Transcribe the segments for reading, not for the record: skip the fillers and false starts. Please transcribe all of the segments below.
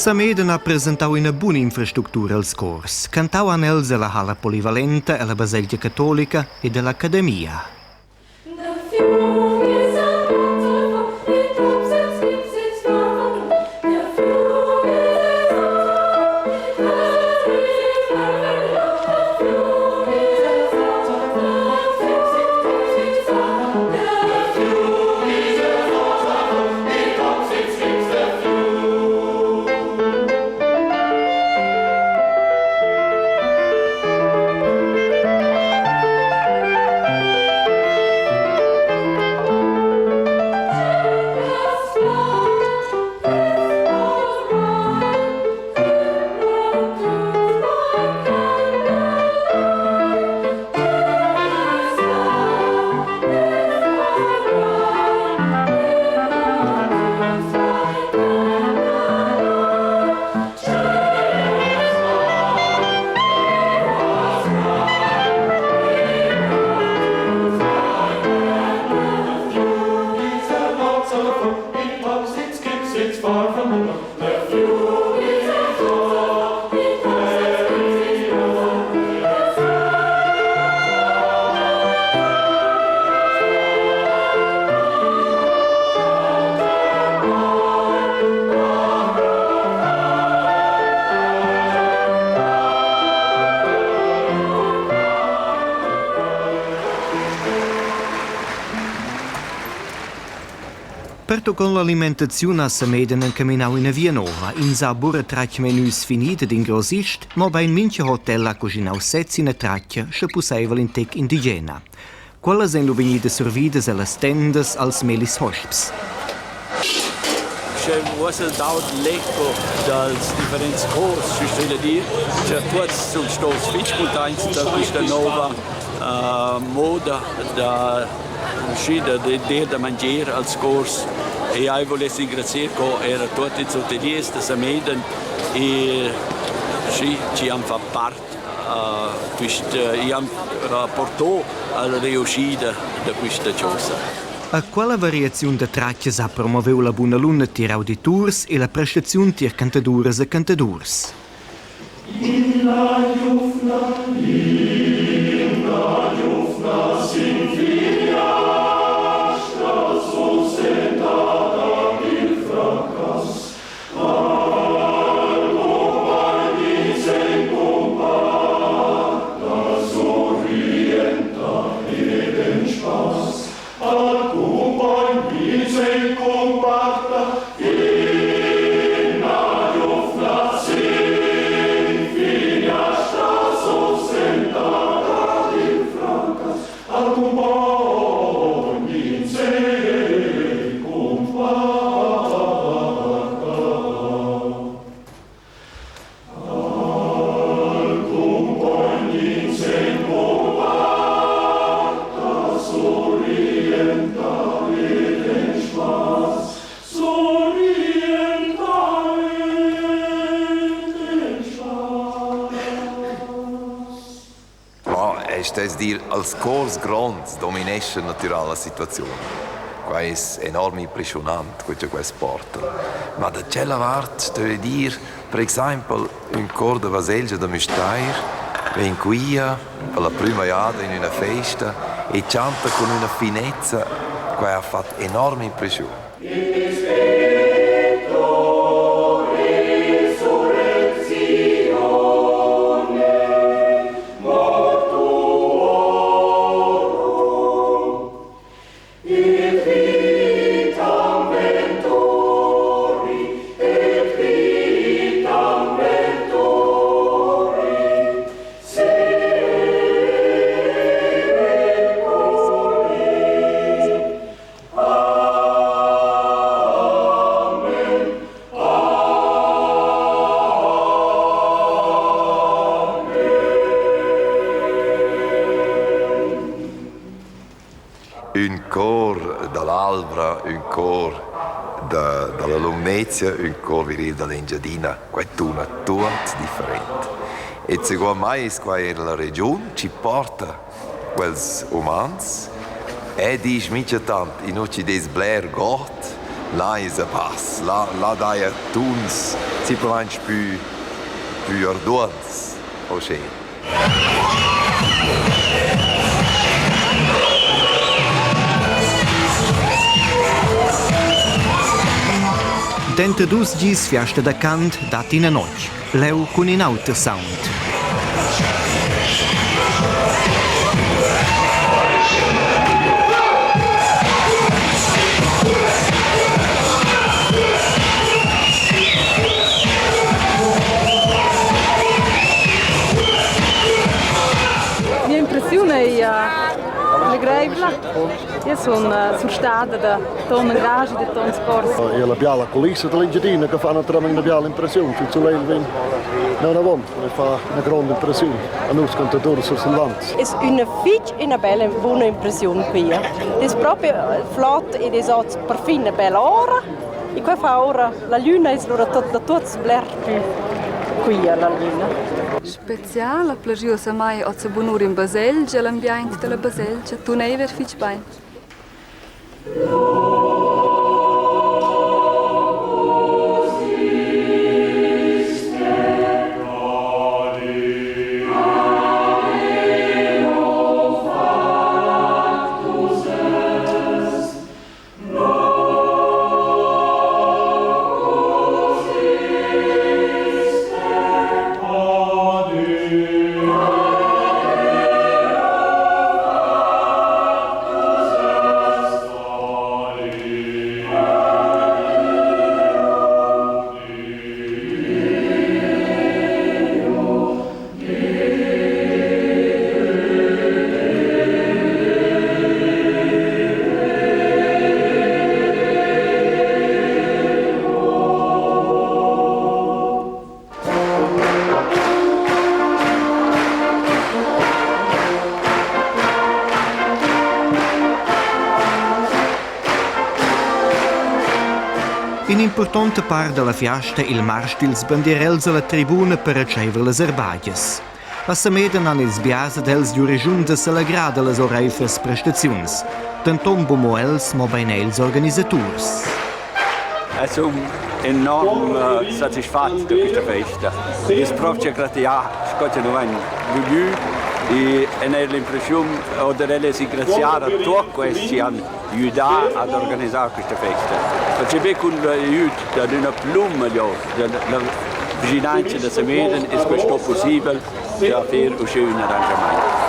Samedan ha presentau ina buna infrastructura als chors. Cantau han els ella halla polivalenta, ella baselgia catolica ed ell'academia. Pertoccont l'alimentaziun ha Samedan encaminau ina via nova. Ins ha buca tratg menus finit ed in grossist, mobein mintga hotel ha cuschinau sez ina tratga, sche pusseivel in tec indigena. Quellas ein lu vegnidas survidas ellas tendas als mellis hosps. Sche uossa daut l'eco dals differents cors, schi sto dir cha tuots sun stos fich cuntaints da quista nouva moda da schi da dir da mangier als cors. E eu vuless ingrazier co eir a tuot ils hoteliers da Samedan e schi chi han fat part quist i han portò alla reuschida da quista chosa. A quella variaziun da tratgas ha promoveu la buna luna tier auditurs e la prestaziun tier cantaduras e cantadurs. Illa giuvna, illa giuvna sin fiastra susentada dil fracass. Ma stess dir, als cors gronds domineschan natüral la situaziun. Quai es enorm impreschiunant, quai cha quels portan. Ma da tschella vart stögl dir, per exaimpel, ün cor da baselgia da Müstair vegn quia per la prüma jada in üna festa e chanta cun üna finezza, quai ha fat enorm impreschiun. Ün cor da l'Alvra, ün cor da da la Lumnezia, ün cor viril da l'Engiadina, quai tuna tuot different. E seguond mai es quai eir la regiun chi porta quels umans e disch minchatant, inua chi dess bler god. Là esa pass, là, là daja tuns simplamaing pü pü arduonds, uschè. Denter dus gis fiasta da cant dat ina notg, leu cun in auter sound. Mia impressiun ei legreivla. Io sun surstada da ton engaschi, da ton sforz. E la biala culissa dall'Engiadina che fa naturalmente una biala impressiun, il sulegl vegn neunavon e fa una gronda impressiun a nus cantadurs sursilvans. Es üna fich üna bella buna impressiun quia. Es proprio flot ed es hoz perfin üna bella ora. E qua fa ora la lüna es lura tot da tuots bler pü quia la lüna. Spezial ha plaschiu a mai oz a bunura in baselgia, l'ambiaint dalla baselgia tuneiva er fitg bein. In'impurtonta part dalla fiasta il marsch dils bandirels alla tribuna per retscheiver las erbagias. A Samedan han ils biars ed els giu regiun da selegrar dallas oreifras prestaziuns. Denton buc mo els, mobein era ils organisaturs. Es sun enorm satisfat da quista festa. Es propcha gratià sco cha nu vain vuglü e en eir l'impreschiun oder el es ingraziar a tuot quels chi han güdà ad organisar quista festa. Perche be cun l'aiüt dad üna plumma giò da la vischinanza da Samedan es quai sto pussibel da fer uschè ün arranschamaint.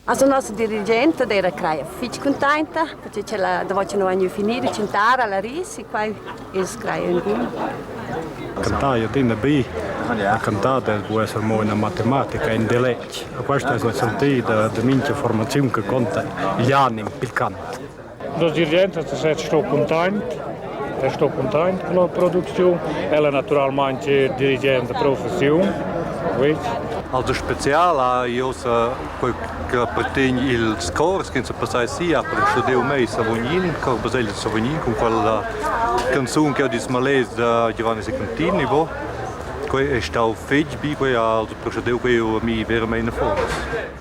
Also nossa dirigenta d'eira craja fich cuntainta, perche ch'ella davo cha nu ha gnü finì da chantar alla ris e quai es craja ün bun. Cantar adina bi. La cantada po esser mo ina matematica, in deletg. Questa es la sentida da mincha formaziun che conta igl anim pil cant. Nos dirigent è sto cuntaint, è sto cuntaint con la producziun. Ella naturalmente dirigent da professiun. Also spezial ha io ussa quei che appartegn ils chors che passai sia per studiu mei Savognin, cor baselgia Savognin cun quella canzun che ho dis malés da Giovanni Secantini, bo. Quei è stau fetg bi, quei ha also procedeu quei a mi veramente forte.